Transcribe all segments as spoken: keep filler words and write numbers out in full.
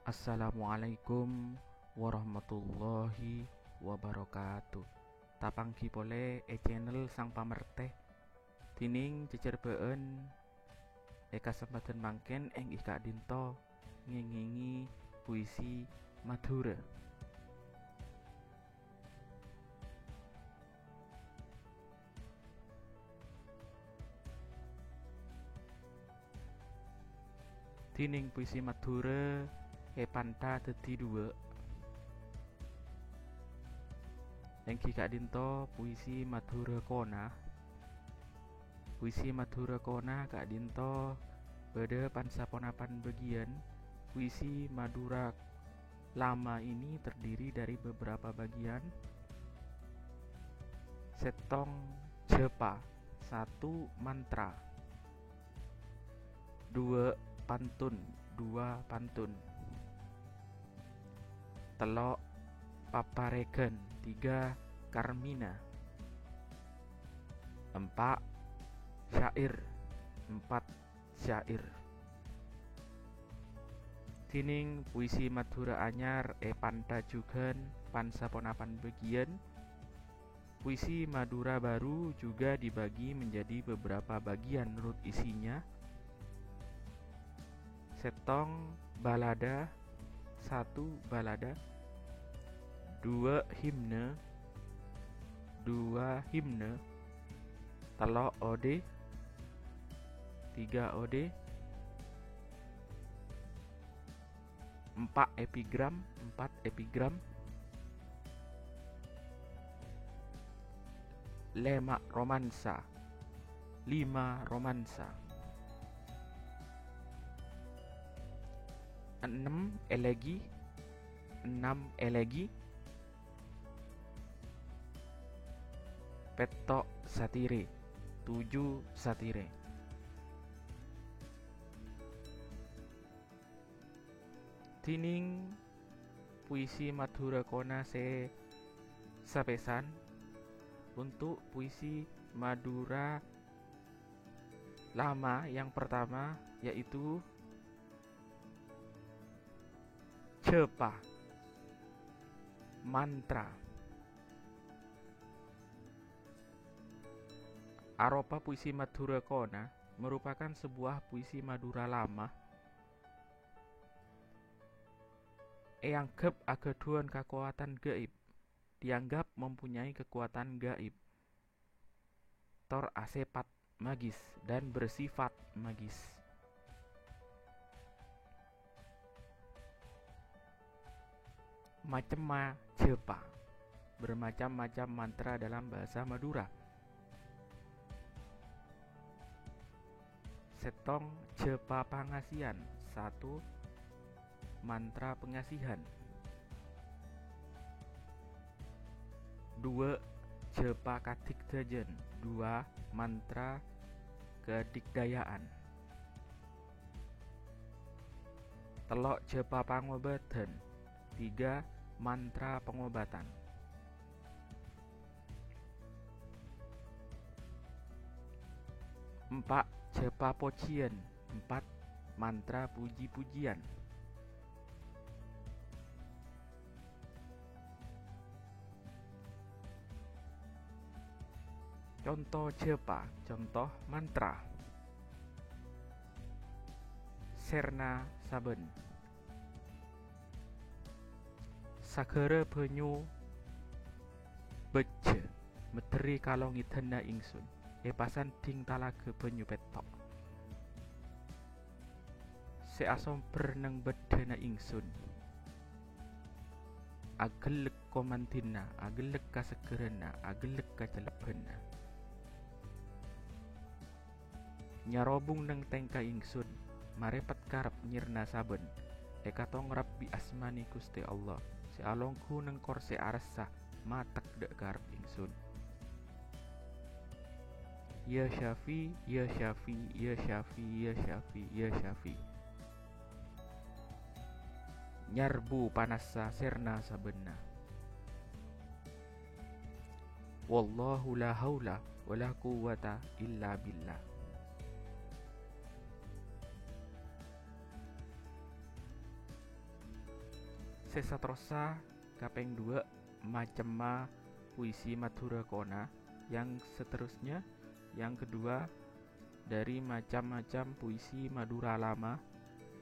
Assalamualaikum warahmatullahi wabarakatuh. Tapanggi polè è channel Sang Pamertè. Dhinèng cècèr bâ'ân è kasempadhân mangkèn èngghi ka'dinto ngèngèngè puisi Madhurâ. Dhinèng puisi Madhurâ èpantha dhâddhi duwâ'. Èngghi ka'dinto puisi Madhurâ Kona. Puisi Madhurâ Kona ka'dinto bâdâ pan-saponapan bâgiyân. Puisi Madhurâ Lama ini terdiri dari beberapa bagian. Sèttong jhâpa, satu mantra. Duwâ' pantun, dua pantun. Tello' paparèghân, tiga karmina. Empa' syair, empat syair. Dhinèng puisi Madhurâ Anyar èpantha jhughân pan-saponapan bâgiyân. Puisi Madhurâ Baru juga dibagi menjadi beberapa bagian menurut isinya. Sèttong balada, satu balada, duwâ' himne, dua himne, tello' ode, tiga ode, empa' epigram, empat epigram, lèma' romansa, lima romansa, ennem elegi, enam elegi, pètto' satire, tuju satire. Dhinèng puisi Madhurâ Kona sè sapèsan, untuk puisi Madhurâ Lama yang pertama yaitu jhâpa, mantra. Aropa puisi Madhurâ Kona merupakan sebuah puisi Madhurâ Lama èangghep aghâdhuwân kakowadhân gaib, dianggap mempunyai kekuatan gaib, tor asèpat magis dan bersifat magis. Macemma jhâpa, bermacam-macam mantra dalam bahasa Madura. Sèttong jhâpa pangasihan, satu mantra pengasihan. Duwâ' jhâpa kadigdhâjân, dua mantra kadigdayaan. Tello' jhâpa pangobâdhân, tiga mantra pengobatan. Empa' jhâpa pojhiyân, empat mantra puji-pujiyan. Conto jhâpa, conto mantra. Sèrna sabân. Saghârâ bânyu bâjjhâ, medherri kalongèdânna ingsun, èpasandhing talaga bânyu pètto'. Sè asombher neng bâddhâna ingsun. Aghellek komandhinna, aghellek kaseggherranna, aghellek kacellebbanna. Nyarobung neng tèngka ingsun, marèpet karep nyèrna sabân. Èkatongrep bi' asmana Ghustè Allah, sè alongghu neng korsè arassa, matek dâ' karep ingsun. Ya Syafi, ya Syafi, ya Syafi, ya Syafi, ya Syafi. Nyarbu panassa sèrna sabânna. Wallahu la haula wa la quwwata illa billah. Sè saterrossa, kapèng duwâ', macemma puisi Madhurâ Kona. Yang seterusnya, yang kedua, dari macam-macam puisi Madhurâ Lama,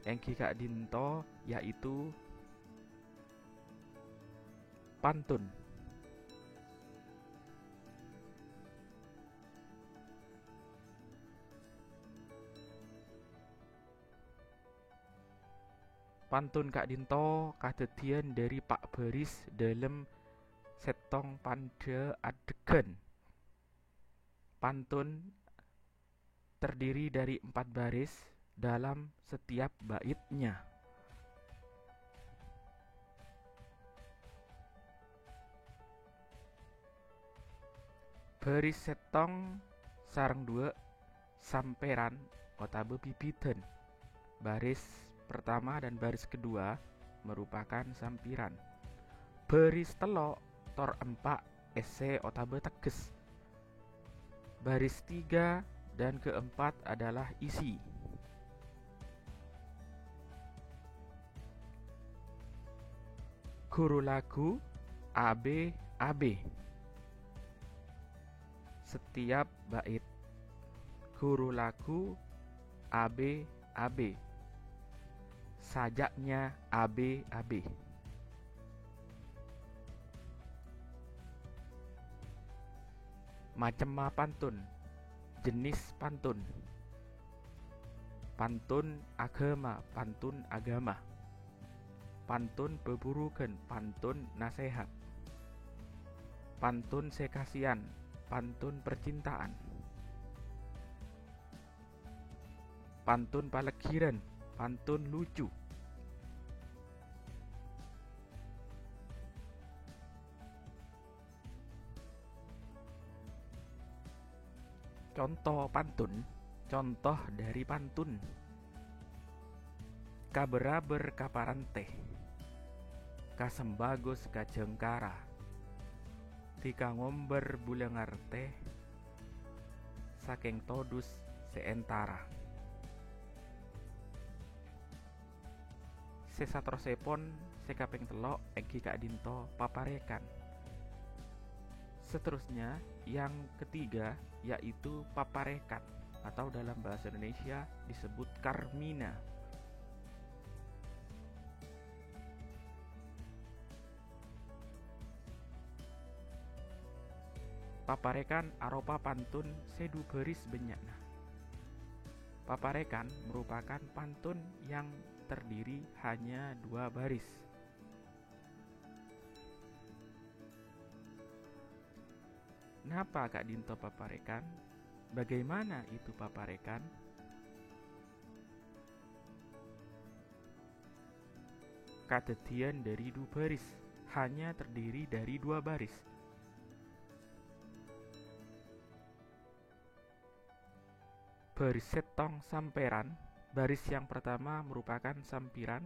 èngghi ka'dinto, yaitu pantun. Pantun ka'dinto kadhâddhiyân dhâri pa' bâris dâlem sèttong pandhâ adhegghân. Pantun terdiri dari empat baris dalam setiap baitnya. Bâris sèttong sareng duwâ' sampèran otabâ bibidhân. Baris pertama dan baris kedua merupakan sampiran. Bâris tello' tor empa' èssè otabâ tegghâs. Baris tiga dan keempat adalah isi. Ghuru lagu A B A B. Setiap bait. Ghuru lagu A B A B. Sajaknya A B A B. Macemma pantun. Jenis pantun. Pantun aghâma, pantun aghâma. Pantun bhâbhurughân, pantun nasèhat. Pantun sè kasèyan, pantun percintaan. Pantun palègghirân, pantun lucu. Conto pantun, conto dhâri pantun. Kabâr-abâr ka parantè, ka sembagos ka jhângkara, dhika ngombâr bulâ ngartè, sakèng todus sè èntara. Sè saterrossèpon, sè kapèng tello', èngghi ka'dinto paparèkan. Seterusnya, yang ketiga, yaitu paparèkan, atau dalam bahasa Indonesia disebut karmina. Paparèkan aropa pantun sè du bâris bânnya'na. Paparèkan merupakan pantun yang terdiri hanya dua baris. Napa ka'dinto paparèkan? Bagaimana itu paparèkan? Kadhâddhiyân dhâri du bâris, hanya terdiri dari dua baris. Bâris sèttong sampèran, baris yang pertama merupakan sampiran,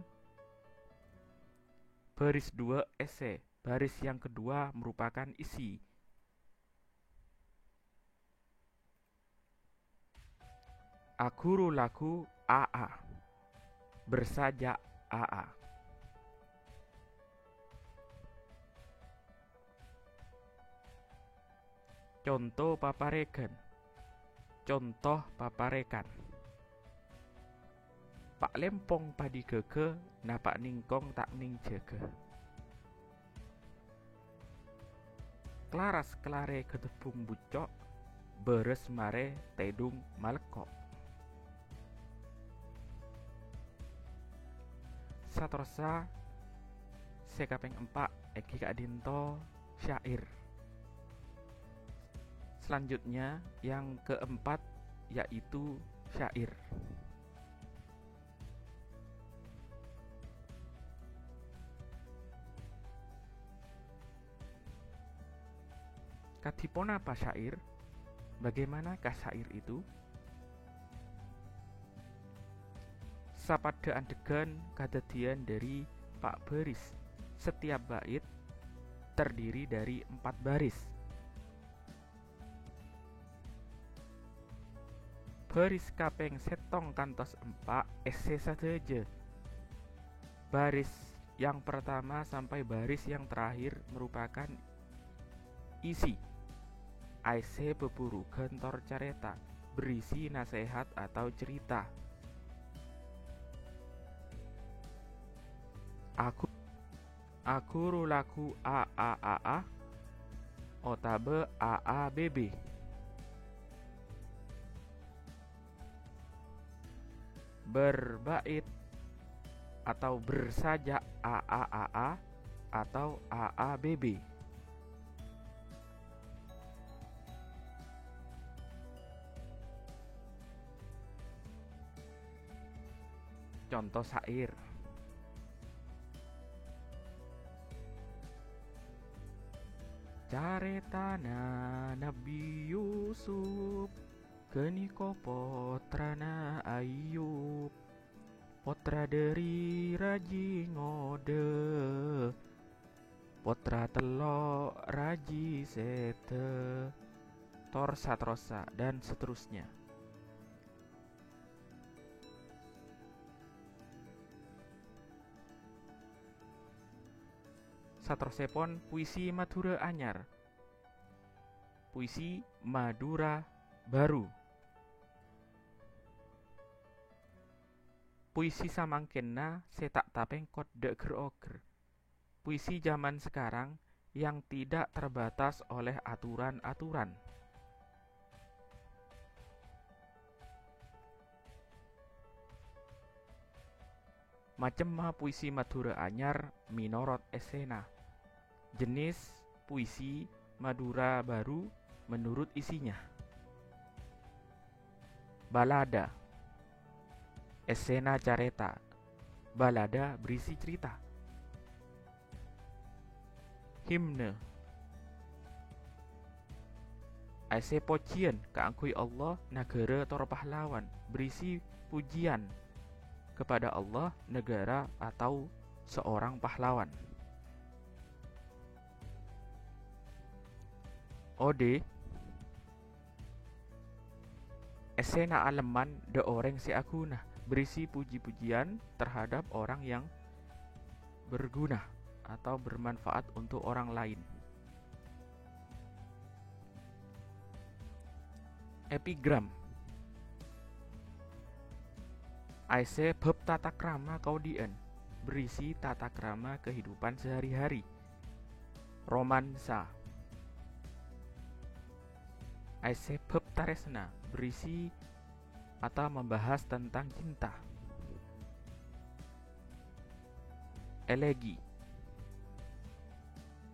bâris duwâ' èssè, baris yang kedua merupakan isi. Aghuru lagu A A. Bersajak A A. Conto paparèkan. Conto paparèkan. Pa' lèmpong padhi ghâghâ, napa' nèngkong ta' nèng jâgâ. Klaras klarè ghâdhebbhung bucco', bârâs marè tèdung malekko'. Saterrossa, sè kapèng empa', èngghi ka'dinto syair. Selanjutnya, yang keempat, yaitu syair. Kadhi ponapa syair? Bagaimanakah syair itu? Sapaddhâ andhegghân kadhâddhiyân dhâri pa' bâris. Setiap bait terdiri dari empat baris. Bâris kapèng sèttong kantos empa' èssè sadhâjâ. Bâris yang pertama sampai baris yang terakhir merupakan isi. Aèssè bhâbhurughân tor carèta, berisi nasehat atau cerita. Aku, aghuru lagu A A A A otabâ A A B B. Berbait atau bersajak A A A A atau A A B B. Conto syair. Carètana Nabbhi Yusuf, ghânèka pottrana Ayyub, pottra dhâri rajhi ngodâ, pottra tello' rajhi sèdhâ, tor saterrossa, dan seterusnya. Saterrossèpon, puisi Madhurâ anyar. Puisi Madhurâ baru. Puisi samangkènna sè ta' tapèngkot dhâ' ghâr-oghâr. Puisi zaman sekarang yang tidak terbatas oleh aturan-aturan. Macemma puisi Madhurâ anyar mènorot èssèna. Jenis puisi Madhurâ baru menurut isinya. Balada. Èssèna carèta. Balada berisi cerita. Himne. Aèssè pojhiyân kaangghuy Allah, naghârâ, tor pahlawan. Berisi pujian kepada Allah, negara, atau seorang pahlawan. Ode. Èssèna alemman dhâ' orèng sè aghuna, berisi puji-pujian terhadap orang yang berguna atau bermanfaat untuk orang lain. Epigram. Aèssè bhâb tata krama kaodi'ân, berisi tata krama kehidupan sehari-hari. Romansa. Aèssè bhâb tarèsna, berisi atau membahas tentang cinta. Elegi.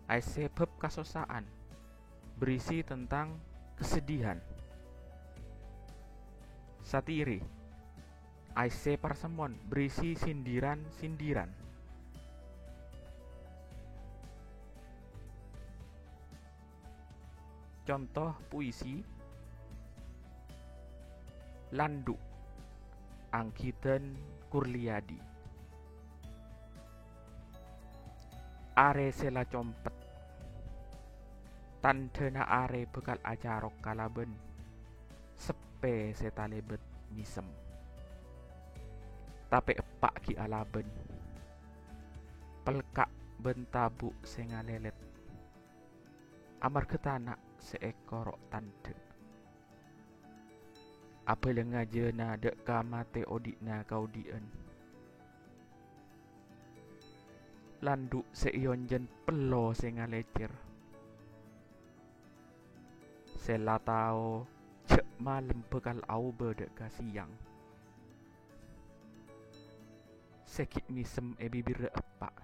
Aèssè bhâb kasossa'an, berisi tentang kesedihan. Satire. Aèssè parsemmon, berisi sindiran-sindiran. Conto puisi, Landhu', Angghidan Kurliyadi. Arè sè la compet. Tandhâna arè bhâkal acarok kalabân seppè sè talèbât mèsem. Tapè eppa' ghi' alabân. Pelka' bân tabu' sè ngalèlèt. Amarghâ tana' sè èkoro' tandhâ. Abâlângnga jhâna dhâ' ka matè odi'na kaodi'ân. Landhu' sè èonjhân pello sè ngalècèr. Sè la tao jhâ' malem bhâkal aobâ dhâ' ka sèyang. Sè ghi' mèsem è bibirra eppa'.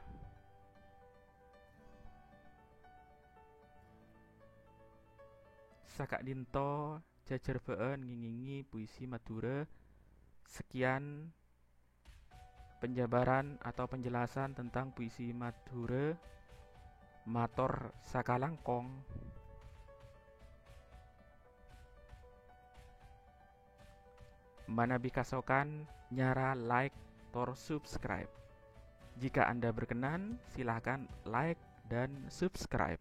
Saka'dinto jhâjhârbâ'ân ngèngèngè puisi Madhurâ. Sekian penjabaran atau penjelasan tentang puisi Madhurâ. Mator sakalangkong. Manabi kasokan, nyara like tor subscribe. Jika Anda berkenan, silahkan like dan subscribe.